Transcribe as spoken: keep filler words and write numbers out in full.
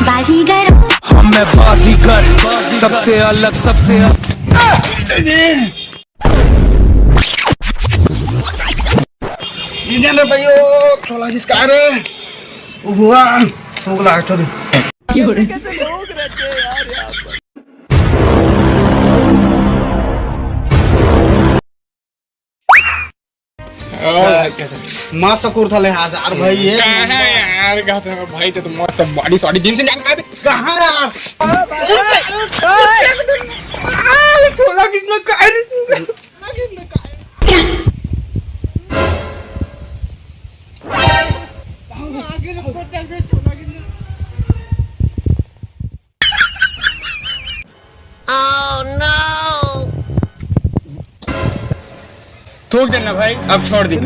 बाजीगर। हम मैं बाजीगर, सबसे अलग, सबसे अलग। इंजन रे भाइयों, छोला जिसका रे। हुआ, भूख लगा, छोड़ी। मस्त कुर्ता ले हजार भाई ये। कहाँ यार, कहाँ से भाई, तो मस्त बॉडी सॉडी जिम से जान का। कहाँ यार? छोला कितना का है? थूक देना भाई, अब छोड़ दी।